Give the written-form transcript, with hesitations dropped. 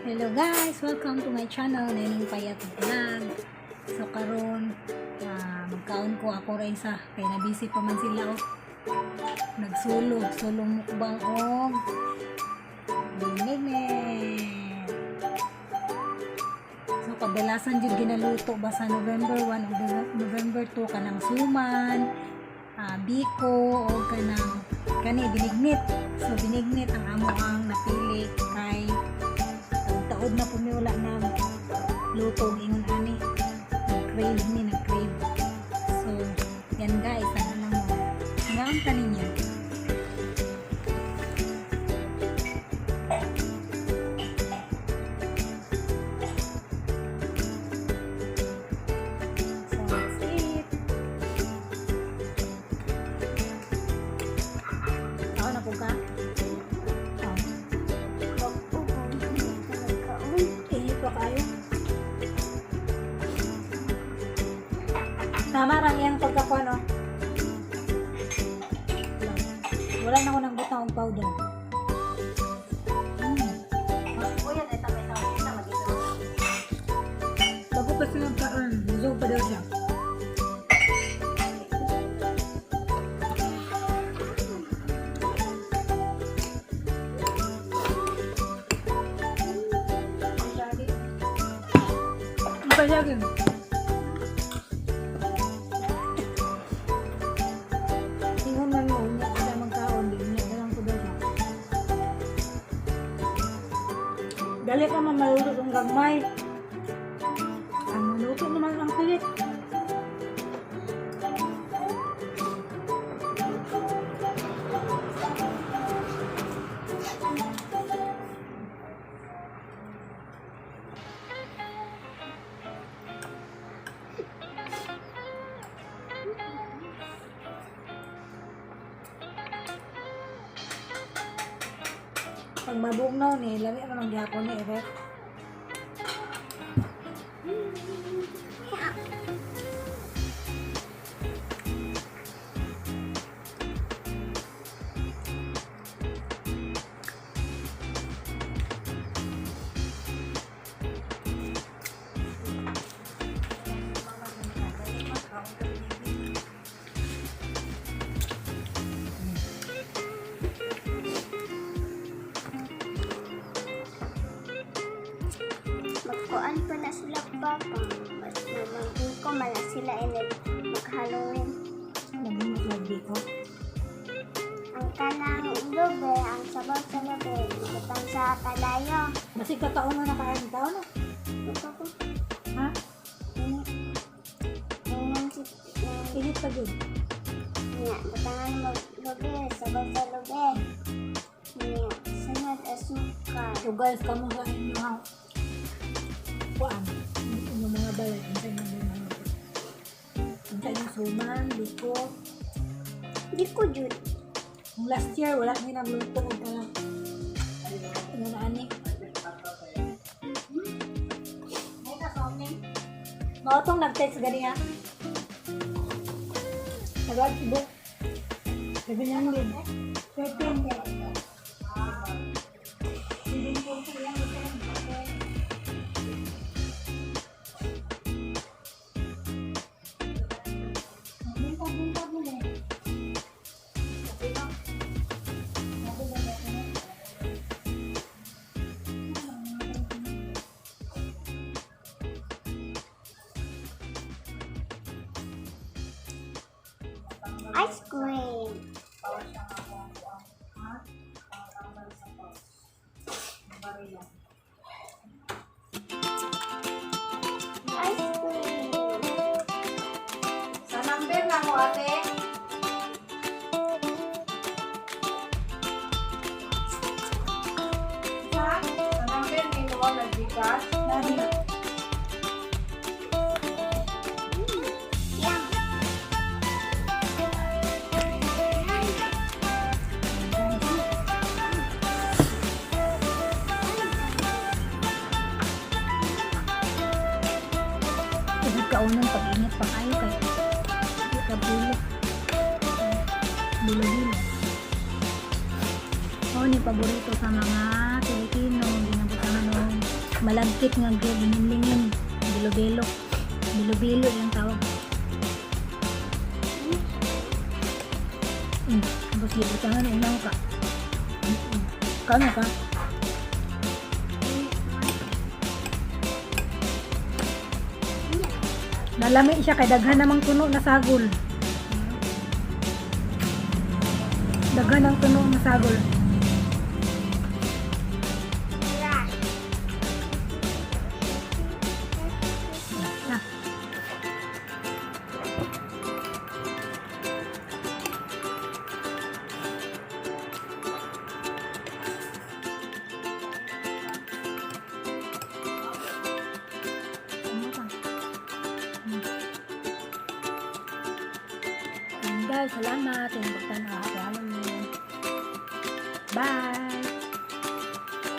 Hello guys! Welcome to my channel, Neneng Payat Vlog. So karon magkaon ko, ako ra isa kay na busy pa man sila oh. Nagsulo, solo mukbang og binignit. So kadalasan jud ginaluto ba sa November 1 o November 2 kanang suman, biko o kanang kani binignit. So binignit ang amo ang napili kay taod na po mi wala na luto og ingon ani. Nag-crave mi, nag-crave. So, yan guys, ano lang mo. Hanggang ta ninyo. So, let's eat. Ako na po ka? Oh. Init pa kayo. Tama rang iyang pagkakuha, no? Wala na ko ng butang og powder. Bago pa siya nagkaon, busog pa daw siya. Ano pa siya? Ingon man mo, unya ka na magkaon, di unya ka lang ko daw siya. Dali ka man maluto ang gagmay. Ang maluto naman ang pilit. Pag mabugnaw ni, lami ra man gihapon ni Eric. Magkuan pa na sila, papa. Mas mamagin ko man na sila init mag-Halloween. Lagi mo lagi ko. Ang kanang lube, ang sabaw sa lube, ibutang sa kalayo. Basig ka taon na nakain taon no? Ito ko. Ha? Ingon si Init pa jud. Niya, butangan mo lube, sabaw sa lube. Niya, sunod asukal. So guys, kamo sa inyo ha. Kuan. Inyong mga balay, unsa inyong mga unsa inyong suman, biko. Di ko jud. Nung last year, wala mi nagluto og kanang ano na ani. Mao tong nag-text gani ha. Nag-book. 700. 13. Buntag-buntag mo eh. Ice cream. Ice cream. Sa number na mo, ate. Sa number ni mo nagbigas. Nari. Yum. Ibig kaunon pag init pa kayo kay di ka bulo. Bilo-bilo. Mao ni paborito sa mga Pilipino, ginabutangan og Malagkit nga lingon-lingon. Bilo-bilo. Bilo-bilo yung tawag. Tapos gibutangan ang nangka. Kano ka? Nalami siya kay daghan namang puno na sagol. Daghan ang puno na sagol. Rush. Na. Ano pa? Ayan, guys, salamat. Yung pagtanaw. Happy Halloween. Bye!